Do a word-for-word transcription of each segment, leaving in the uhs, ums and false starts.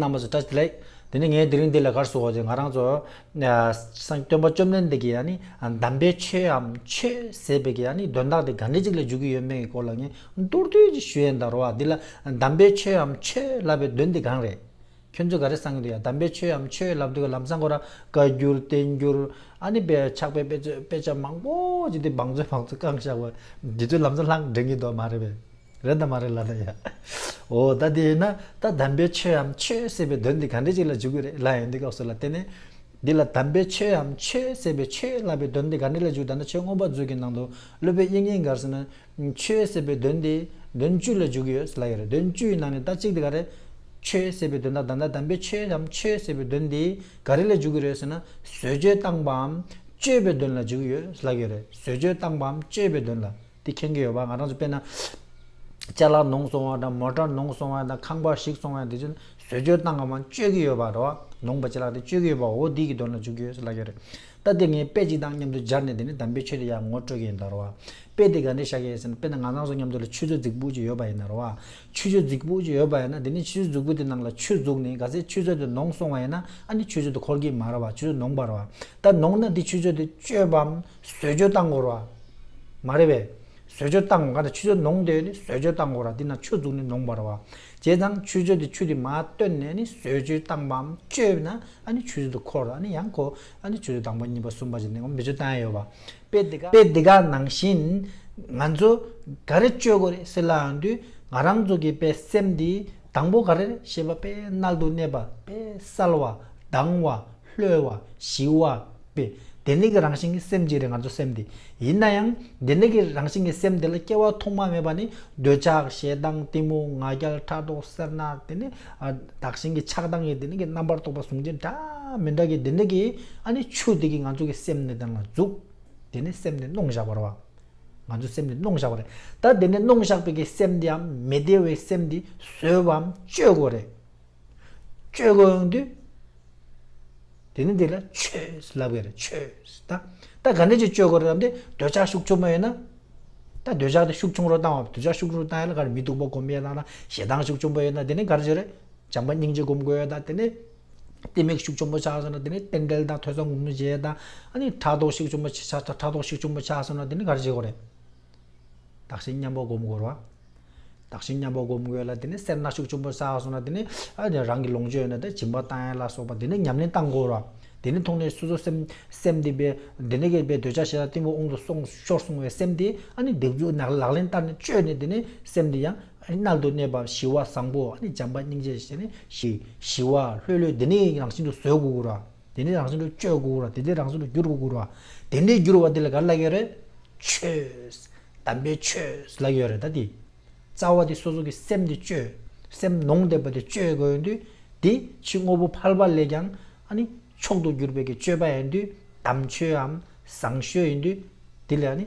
རྣམ་པ་ཚོ་བཀྲ་ཤིས་བདེ་ལེགས། དེ་ནས་ངས་དེ་རིང་འདི་ལ་ག་རེ་ཟེར་དགོས་ཟེར་ན། ང་རང་ཚོ་སངས་སྟོན་པ་བཅོམ་ལྡན་འདས་ཀྱིས་ཨ་ནི་དམ་པའི་ཆོས་འམ་ཆོས་ཟེར་བའི་གི་ཨ་ནི་དོན་དག་དེ་ག་འདྲ་ཅིག་ལ་འཇུག་གི་ཡོད་མེད་ཀྱི་སྐོར་ལ་ངས་མདོར་བསྡུས་ཅིག་ཞུ་ཡས་ཡིན་ད་རོ་བ། འདི་ལ་དམ་པའི་ཆོས་འམ་ཆོས་ལབ་པའི་དོན་དེ་གང་རེད། ཁྱོད་ཚོས་ག་རེ་བསམ་གྱི་འདུག་ཡ། དམ་པའི་ཆོས་འམ་ཆོས་ལབ་དུས་ལམ་སང་ཁོ་རང་བཀའ་འགྱུར་བསྟན་འགྱུར་ཨ་ནི་དཔེ་ཕྱག་དཔེ་དཔེ་ཆ་དཔེ་ཆ་མང་པོ་ཅིག་དེ་བང་མཛོད་བང་མཛོད་བཀང་བཞག་པ་འདི་ཚོའི་ལམ་སང་ལྷང་དྲན་གྱི་འདུག་མ་རེད་པས། རེད་དམ་མ་རེད་ལབ་ན་ཡ། འོ་ད་དེ་ཡིན་ན་ད་དམ་པའི་ཆོས་འམ་ཆོས་ཟེར་བའི་དོན་དེ་ག་འདྲ་ཅིག་ལ་འཇུག་གི་རེད་ལབ་ཡོང་དུས་སྐབས་སུ་ལ། དེ་ནས་འདི་ལ་དམ་པའི་ཆོས་འམ་ཆོས་ཟེར་བའི་ཆོས་ལབ་པའི་དོན་དེ་ག་འདྲ་ལ་འཇུག་ད་ནི་ཆོས་མངོན་པ་མཛོད་ཀྱི་ནང་དུ་སློབ་དཔོན་དབྱིག་གཉེན་ག་རེ་ཟེར་ན། ཆོས་ཟེར་བའི་དོན་དེ་དོན་བཅུ་ལ་འཇུག་གི་ཡོད་ལབ་ཡོད་རེད། དོན་བཅུའི་ནང་ནས་ད་གཅིག་དེ་ག་རེ། ཆོས་ཟེར་བའི་དོན་དག་ད་ལྟ་དམ་པའི་ཆོས་འམ་ཆོས་ཟེར་བའི་དོན་དེ་ག་རེ་ལ་འཇུག་གི་རེད་ཟེར་ན། བཟོ་བཅོས་བཏང་པའམ་བཅོས་པའི་དོན་ལ་འཇུག་གི་ཡོད་ལབ་ཡོད་རེད། བཟོ་བཅོས་བཏང་པའམ་བཅོས་པའི་དོན་ལ། དེ་མཁྱེན་གྱི་ཡོད་པ། ང་རང་ཚོ་དཔེར་ན། ཅ་ལག་ནོངས་སོང་བ་དང་མོ་ཊ་ནོངས་སོང་བ་དང་ཁང་པ་ཞིག་སོང་བ་དེ་ཚོ་བཟོ་བཅོས་བཏང་ག་མ་བཅོས་ཀྱི་ཡོད་པ་རེད་བ། ནོངས་པ་ཅ་ལག་དེ་བཅོས་ཀྱི་ཡོད་པ། འོ་འདི་གི་དོན་ལ་འཇུག་གི་ཡོད་ལབ་ཡོད་རེད། ད་དེ་ངས་དཔེ་གཅིག་དང་མཉམ་དུ་སྦྱར་ནས་དེ་ནི་དམ་པའི་ཆོས་དེ་ཡང་ངོ་སྤྲོད་ཀྱི་ཡིན་ད་རེད་བ། དཔེ་དེ་ག་འདྲ་བཞག་གི་ཡིན་ཟེར་ན། དཔེར་ན་ང་རང་ཚོ་མཉམ་དུ་ལ་ཆུ་ཚོད་རྫིག་པོ་ཅིག་ཡོད་པ་ཡིན་ན་རེད་བ། ཆུ་ཚོད་རྫིག་པོ་ཅིག་ཡོད་པ་ཡིན་ན་དེ་ནི་ཆུ་ཚོད་རྫིག་པོ་དེ་ནང་ལ་ཆུ་བཙུགས་ནས་ག་ཚད་ཆུ་ཚོད་དེ་ནོངས་སོང་བ་ཡིན་ན་ཨ་ནི་ཆུ་ཚོད་དེ་འཁོར་གྱི་མ་རེད་བ། ཆུ་ཚོད་ནོངས་པ་རེད་བ། ད་ནོངས་ན་དེ་ཆུ་ཚོད་དེ་བཅོས་པའམ་བཟོ་བཅོས་བཏང་དགོས་རེད་བ། མ་རེད་པས། བཟོ་བཅོས་བཏང་ག་ད་ཆུ་ཚོད་ནོངས་དེ་ནི་བཟོ་བཅོས་བཏང་དགོས་ར། དེ་ན་ཆུ་བཙུགས་ནས་ནོངས་པ་ར་བ། བྱས་ཙང་ཆུ་ཚོད་དེ་ཆུ་དེ་མར་བཏོན་ནས་ནི་བཟོ་བཅོས་བཏང་པའམ་བཅོས་ན་ཨ་ནི་ཆུ་ཚོད་དེ་འཁོར། ཨ་ནི་ཡང་ཁོ་ཨ་ནི་ཆུ་ཚོད་དང་པོ་གཉིས་པ་གསུམ་པ་བྱས་ནས་བེད་སྤྱོད་བཏང་ཡ་ཡོད་པ། དཔེ་འདི་ག་དཔེ་འདི་ག་ནང་བཞིན་ང་ཚོ་ག་རེ་བཅོས་དགོས་རེད་ཟེར་ལབ་ཡོང་དུས་ང་རང་ཚོ་གི་དཔེ་སེམས་འདི་དང་པོ་ག་རེ་རེད་ཤེས་པ། དཔེ་མནལ་དུ་གནས་པ། དཔེ་གསལ་བ། དྭངས་བ། ལྷོད་པ། ཞི་བ། དཔེ་དེ་ནི་གི་རང་བཞིན་གྱི་སེམས་ཅིག་རེད་ང་ཚོ་སེམས་འདི། ཡིན་ན་ཡང་དེ་ནི་གི་རང་བཞིན་གྱི་སེམས་འདི་ལ་སྐྱེ་བ་ཐོག་མ་མེད་པ་ནི་འདོད་ཆགས་ཞེ་སྡང་གཏི་མུག་ང་རྒྱལ་ཕྲག་དོག་སེར་སྣ་དེ་ནི་ཨ་བདག་གཞན་གྱི་ཆགས་སྡང་གི་དེ་ནི་གི་རྣམ་པར་རྟོག་པ་གཟུང་འཛིན་འདྲ་མི་འདྲ་གི་དེ་ནི་གི་ཨ་ནི་ཆུ་དེ་གི་ང་ཚོ་གི་སེམས་ནི་དེ་ལ་འཛུགས། དེ་ནི་སེམས་ནི་གནོང་བཞག་པ་རེད་བ། ང་ཚོ་སེམས་ནི་གནོང་བཞག་པ་རེད། ད་དེ་ནི་གནོང་བཞག་པའི་གི་སེམས་འདི་ཡང་མི་བདེ་བའི་སེམས་འདི་བཟོས་པའམ་བཅོས་དགོས་རེད། བཅོས་དགོས་ཡོང་དུས། དེ་ནི་འདི་ལ་ཆོས་ལབ་ཡ་རེད། ཆོས་ད། ད་ག་འདྲ་ཅིག་བཅོས་དགོས་རེད་ལབ་དེ་འདོད་ཆགས་ཤུགས་ཆུང་པ་ཡོད་ན། ད་འདོད་ཆགས་དེ་ཤུགས་ཆུང་རུ་བཏང་བ། འདོད་ཆགས་ཤུགས་ཆུང་རུ་བཏང་ཡ་ལ་ག་རེ་མི་སྡུག་པ་སྒོམ་ཡ་ལ་ན་ཞེ་སྡང་ཤུགས་ཆུང་པ་ཡོད་ན་དེ་ནི་ག་རེ་བྱེད་རེད། བྱམས་པ་སྙིང་རྗེ་སྒོམ་དགོས་ཡ་ད་དེ་ནི། གཏི་མུག་ཤུགས་ཆུང་པོ་ཆགས་སོང་ན་དེ་ནི་རྟེན་འབྲེལ་དང་ཐོས་བསམ་སྒོམ་གསུམ་བྱེད་ཡ་ད། ཨ་ནི་ཕྲག་དོག་ཤུགས་ཆུང་པོ་ཆགས་ཕྲག་དོག་ཤུགས་ཆུང་པོ་ཆགས་སོང་ན་དེ་ནི་ག་རེ་བྱེད་དགོས་རེད། བདག་གཞན་མཉམ་པོ་སྒོམ་དགོས་རེད་བ། བདག་གཞན་མཉམ་པོ་སྒོམ་དགོས་ལ་དེ་ནི་སེར་སྣ་ཤུགས་ཆེན་པོ་ཆགས་སོང་ན་དེ་ནི་ཨ་ནི་རང་གི་ལོངས་སྤྱོད་ཡོད་ན་དེ་སྦྱིན་པ་བཏང་ཡ་ལ་སོགས་པ་དེ་ནི་ཉམས་ལེན་བཏང་དགོས་རེད་བ། དེ་ནི་ཐོག་ནས་སོ་སོ་སེམས་སེམས་དེ་པའི་དེ་ནི་གི་པའི་འདོད་ཆགས་ཞེ་སྡང་གཏི་མུག་དབང་དུ་སོང་ཤོར་སོང་བའི་སེམས་དེ་ཨ་ནི་སྡིག་སྦྱོར་ནག་ལག་ལེན་བསྟར་ནས་བཅོས་ནས་དེ་ནི་སེམས་དེ་ཡང་ཨ་ནི་མནལ་དུ་གནས་པ་ཞི་བ་བཟང་པོ་ཨ་ནི་བྱམས་པ་སྙིང་རྗེ་ཞེས་ནི་ཞི་ཞི་བ་ལྷོད་ལྷོད་དེ་ནི་རང་བཞིན་དུ་བཟོ་དགོས་རེད་བ། དེ་ནི་རང་བཞིན་དུ་བཅོས་དགོས་རེད་བ། དེ་ནི་རང་བཞིན་དུ་འགྱུར་དགོས་རེད་བ། དེ་འདྲའི་འགྱུར་བ་དེ་ལ་ག་རེ་ལབ་ཀྱི་རེད། ཆོས། དམ་པའི་ཆོས་ལབ་ཀྱི་ཡོད་རེད་ད་དེ། རྩ་བ་དེ་སོ་སོ་གི་སེམས་དེ་བཅོས། སེམས་ནོངས་བསྡད་པ་དེ་བཅོས་དགོས་ཡོང་དུས། དེ་ཕྱི་དངོས་པོ་ཕལ་པ་ལས་ཀྱང་ཨ་ནི་མཆོག་ཏུ་གྱུར་པའི་གི་སྤྱོད་པ་ཡིན་དུས་དམ་ཆོས་འམ་བཟང་སྤྱོད་ཡིན་དུས། དེ་ལ་ཨ་ནི་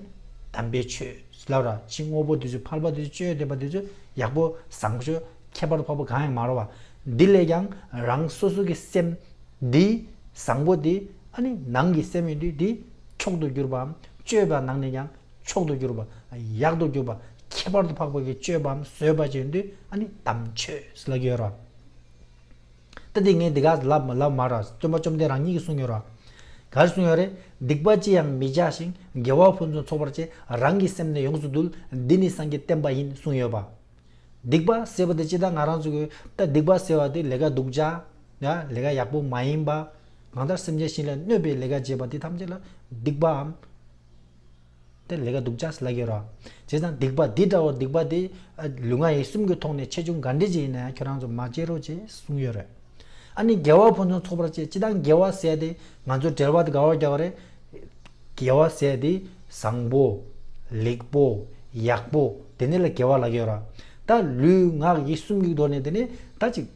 དམ་པའི་ཆོས་ལབ་ར། ཕྱི་དངོས་པོ་དེ་ཚོ་ཕལ་པ་དེ་ཚོ་བཅོས་བསྡད་པ་དེ་ཚོ་ཡག་པོ་བཟང་སྤྱོད་ཁྱད་པར་དུ་འཕགས་པ་གང་ཡང་མ་རེད་བ། འདི་ལས་ཀྱང་རང་སོ་སོ་གི་སེམས་འདི་བཟང་པོ་དེ་ཨ་ནི་ནང་གི་སེམས་ཡིན་དུས་དེ་མཆོག་ཏུ་གྱུར་པའམ་སྤྱོད་པ་ནང་ནས་ཀྱང་མཆོག་ཏུ་གྱུར་པ། ཡག་ཏུ་གྱུར་པ། ཁྱད་པར་དུ་འཕགས་པ་གི་སྤྱོད་པའམ་བཟོད་པ་ཅན་དུ་ཨ་ནི་དམ་ཆོས་ལབ་ཀྱི་ཡོད་ར། ད་དེ་ངས་འདི་ག་ལབ་མ་ལབ་མ་ར། སྟོན་པ་བཅོམ་ལྡན་རང་ཉིད་ཀྱིས་གསུངས་ཡོད་ར། ག་རེ་གསུངས་ཡོད་རེད། སྡིག་པ་ཅི་ཡང་མི་བྱ་ཞིང་། དགེ་བ་ཕུན་སུམ་ཚོགས་པར་བྱེད། རང་གི་སེམས་ནི་ཡོངས་སུ་འདུལ། འདི་ནི་སངས་རྒྱས་བསྟན་པ་ཡིན་གསུངས་ཡོད་པ། སྡིག་པ་ཟེར་བ་དེ་ཅི་ད་ང་རང་ཚོ་གི་ད་སྡིག་པ་ཟེར་བ་དེ་ལས་ཀ་སྡུག་ཅག་ཡ་ལས་ཀ་ཡག་པོ་མ་ཡིན་པ། གང་ལྟར་སེམས་ཅན་གཞན་ལ་གནོད་པའི་ལས་ཀ་བྱེད་པ་དེ་ཐམས་ཅད་ལ་སྡིག་པའམ། དེ་ལས་ཀ་སྡུག་ཅག་ལབ་ཀྱི་ར། བྱས་ཙང་སྡིག་པ་འདི་འདྲ་བོ་སྡིག་པ་དེ་ལུས་ངག་ཡིད་གསུམ་གྱི་ཐོག་ནས་ཆེ་ཆུང་ག་འདྲ་ཅིག་ཡིན་ན་ཡང་ཁྱོད་རང་ཚོ་མ་བྱེད་རོགས་བྱེད་གསུངས་ཡོད་རེད། ཨ་ནི་དགེ་བ་ཕུན་སུམ་ཚོགས་པར་བྱེད། སྤྱིར་བཏང་དགེ་བ་ཟེར་དེ་ང་ཚོ་འགྲེལ་པ་དེ་ག་བར་རྒྱག་རེད། དགེ་བ་ཟེར་དེ་བཟང་པོ། ལེགས་པོ། ཡག་པོ། དེ་ནི་ལ་དགེ་བ་ལབ་ཀྱི་ཡོད་ར། ད་ལུས་ངག་ཡིད་གསུམ་གྱི་ཐོག་ནས་དེ་ནི་ད་ཅིག་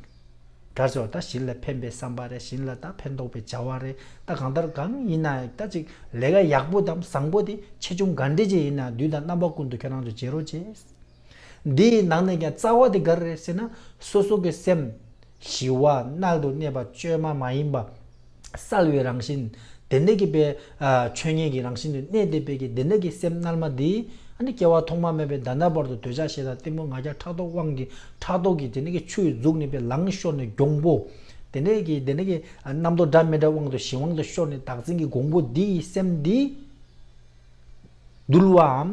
ག་རེ་ཟེར་བ་ད་གཞན་ལ་ཕན་པའི་བསམ་པ་རེད། གཞན་ལ་ད་ཕན་ཐོགས་པའི་བྱ་བ་རེད། ད་གང་ལྟར་གང་ཡིན་ན་ད་ཅིག་ལས་ཀ་ཡག་པོ་དང་བཟང་པོ་དེ་ཆེ་ཆུང་ག་འདྲ་ཅིག་ཡིན་ན་དུས་དང་རྣམ་པ་ཀུན་ཏུ་ཁྱོད་རང་ཚོ་བྱེད་རོགས་བྱེད། འདིའི་ནང་ནས་ཀྱང་རྩ་བ་དེ་ག་རེ་རེད་ཟེར་ན་སོ་སོ་གི་སེམས་ཞི་བ་མནལ་དུ་གནས་པ་བཅོས་མ་མ་ཡིན་པ། གསལ་བའི་རང་བཞིན། དེ་འདྲ་གི་པའི་ཆོས་ཉིད་ཀྱི་རང་བཞིན་དུ་གནས་བསྡད་པའི་གི་དེ་འདྲ་གི་སེམས་མནལ་མ་འདི་ ཨ་ནི་སྐྱེ་བ་ཐོག་མ་མེད་པའི་ད་ལྟ་བར་དུ་འདོད་ཆགས་ཞེ་སྡང་གཏི་མུག་ང་རྒྱལ་ཕྲག་དོག་དབང་གིས་ཕྲག་དོག་གིས་དེ་ནས་ཀྱི་ཆུ་ཡི་མཛུབ་ནས་པའི་ལང་ཤོར་ནས་གྱོང་པོ། དེ་ནས་ཀྱི་དེ་ནས་ཀྱི་རྣམ་རྟོག་འདྲ་མི་འདྲ་དབང་དུ་ཞི་དབང་དུ་ཤོར་ནས་བདག་འཛིན་གྱི་གོང་བུ་འདི་ཡི་སེམས་འདི། འདུལ་བའམ་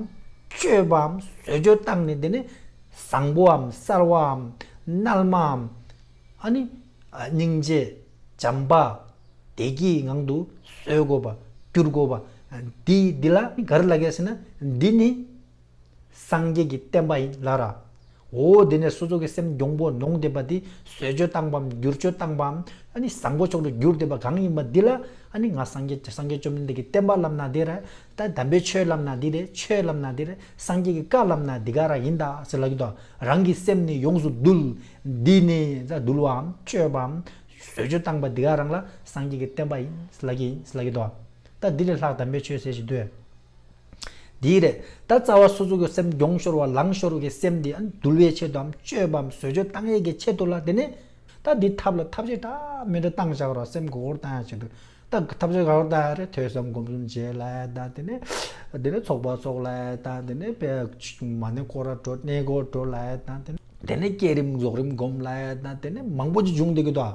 སྤྱོད་པའམ་བཟོ་བཅོས་བཏང་ནས་དེ་ནས་བཟང་པོའམ་གསལ་བའམ་རྣལ་མའམ་ཨ་ནི་སྙིང་རྗེ་བྱམས་པ་བདེ་སྐྱིད་ངང་དུ་བཟོ་དགོས་པ་འགྱུར་དགོས་པ། འདི་འདི་ལ་ག་རེ་ལབ་ཀྱི་ཡོད་ཟེར་ན། འདི་ནི་སངས་རྒྱས་ཀྱི་བསྟན་པ་ཡིན་ལབ་ར། འོ་དེ་ནས་སོ་སོ་གི་སེམས་གྱོང་པོ་ནོངས་བསྡད་པ་དེ་བཟོ་བཅོས་བཏང་པའམ་བསྒྱུར་བཅོས་བཏང་པའམ་ཨ་ནི་བཟང་པོ་ཕྱོགས་ལ་བསྒྱུར་བསྡད་པ་གང་ཡིན་པ་འདི་ལ་ཨ་ནི་ང་སངས་རྒྱས་སངས་རྒྱས་བཅོམ་ལྡན་འདས་ཀྱི་བསྟན་པ་ལབ་ན་འདི་རེད། ད་དམ་པའི་ཆོས་ལབ་ན་འདི་རེད། ཆོས་ལབ་ན་འདི་རེད། སངས་རྒྱས་ཀྱི་བཀའ་ལབ་ན་འདི་ག་རང་ཡིན་ད་ཟེར་ལབ་ཀྱི་འདུག་རང་གི་སེམས་ནི་ཡོངས་སུ་འདུལ། འདི་ནི་ད་འདུལ་བའམ་སྤྱོད་པའམ་བཟོ་བཅོས་བཏང་པ་འདི་ག་རང་ལ་སངས་རྒྱས་ཀྱི་བསྟན་པ་ཡིན་ཟེར་ལབ་ཀྱི་ཡིན་ཟེར་ལབ་ཀྱི་འདུག་ད་འདི་ལས་ལྷག་དམ་པའི་ཆོས་ཟེར་ཞིག་འདུག་འདི་རེད། ད་རྩ་བ་སོ་སོ་གི་སེམས་གྱོང་ཤོར་བ་ལང་ཤོར་བའི་སེམས་འདི་ཨ་ནི་འདུལ་བའི་ཆེད་དུའམ་སྤྱོད་པའམ་བཟོ་བཅོས་བཏང་ཡས་ཀྱི་ཆེད་དུ་ལ་དེ་ནས་ད་འདི་ཐབས་ལ་ཐབས་ཤེས་འདྲ་མི་འདྲ་བཏང་བཞག་རོགས། སེམས་མགོ་སྐོར་བཏང་ཡ་ཆེད་དུ་ད་ཐབས་ཤེས་ག་རེ་བཏང་ཡ་རེད། ཐོས་བསམ་སྒོམ་གསུམ་བྱེད་ལབ་ཡ་དང་དེ་ནས་དེ་ནས་ཚོགས་པ་ཚོགས་ལབ་ཡ་དང་དེ་ནས་དཔེ་མ་ཎི་སྐོར་ར་འགྲོ་གནས་སྐོར་འགྲོ་ལབ་ཡ་དང་དེ་ནས་དེ་ནས་བསྐྱེད་རིམ་རྫོགས་རིམ་སྒོམ་ལབ་ཡ་དང་དེ་ནས་མང་པོ་ཅིག་འབྱུང་བསྡད་ཀྱི་འདུག་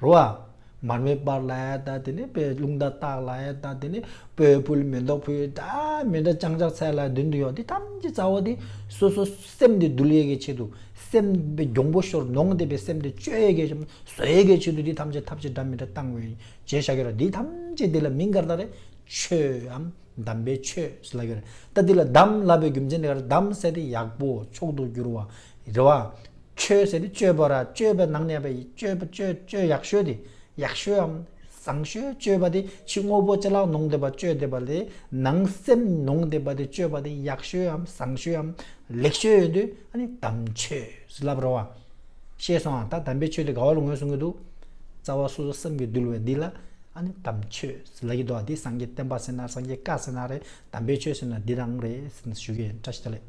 རོ་བ། མར་མེ་སྤར་ལབ་ཡ་དང་དེ་ནས་དཔེ་རླུང་རྟ་བཏགས་ལབ་ཡ་དང་དེ་ནས་སྤོས་ཕུལ་མེ་ཏོག་ཕུལ་ད་མི་འདྲ་ཅང་ཅག་ཚལ་ལ་འདུན་དུ་ཡོད། འདི་ཐམས་ཅད་རྩ་བ་དེ་སོ་སོ་སེམས་འདི་འདུལ་ཡས་ཀྱི་ཆེད་དུ་སེམས་པའི་གྱོང་པོ་ཤོར་ནོངས་བསྡད་པའི་སེམས་འདི་བཅོས་ཡས་ཀྱི་བཟོ་ཡས་ཀྱི་ཆེད་དུ་འདི་ཐམས་ཅད་ཐབས་ཤེས་འདྲ་མི་འདྲ་བཏང་བའི་བྱས་བཞག་གི་རེད། འདི་ཐམས་ཅད་འདི་ལ་མིང་ག་རེ་ལབ་རེད། ཆོས་འམ་དམ་པའི་ཆོས་ཟེར་ལབ་ཀྱི་རེད། ད་འདི་ལ་དམ་ལབ་པའི་རྒྱུ་མཚན་དེ་ག་རེ། དམ་ཟེར་དེ་ཡག་པོ་མཆོག་ཏུ་གྱུར་བ་རེད་བ། ཆོས་ཟེར་དེ་སྤྱོད་པ་ར་སྤྱོད་པའི་ནང་ནས་ཡང་སྤྱོད་པ་སྤྱོད་སྤྱོད་ཡག་ཤོས་དེ་ཡག་ཤོས་འམ་བཟང་ཤོས། སྤྱོད་པ་དེ་ཕྱི་དངོས་པོ་ཅི་ལ་ནོངས་བསྡད་པ་སྤྱོད་བསྡད་པ་ལས་ནང་སེམས་ནོངས་བསྡད་པ་དེ་སྤྱོད་པ་དེ་ཡག་ཤོས་འམ་བཟང་ཤོས་འམ་ལེགས་ཤོས་ཡོད་དུས་ཨ་ནི་དམ་ཆོས་ཟེར་ལབ་རེད་བ། ཤེས་སོང་ཨ། ད་དམ་པའི་ཆོས་དེ་ག་བ་ལ་ངོས་བཟུང་གི་འདུག་རྩ་བ་སོ་སོ་སེམས་ཀྱིས་འདུལ་བའི་འདི་ལ་ཨ་ནི་དམ་ཆོས་ཟེར་ལབ་ཀྱི་འདུག་ཨ། འདི་སངས་རྒྱས་བསྟན་པ་ཟེར་ན་སངས་རྒྱས་བཀའ་ཟེར་ན་རེད། དམ་པའི་ཆོས་ཟེར་ན་འདི་རང་རེད་ཟེར་ནས་ཞུ་གི་ཡིན། བཀྲ་ཤིས་བདེ་ལེགས།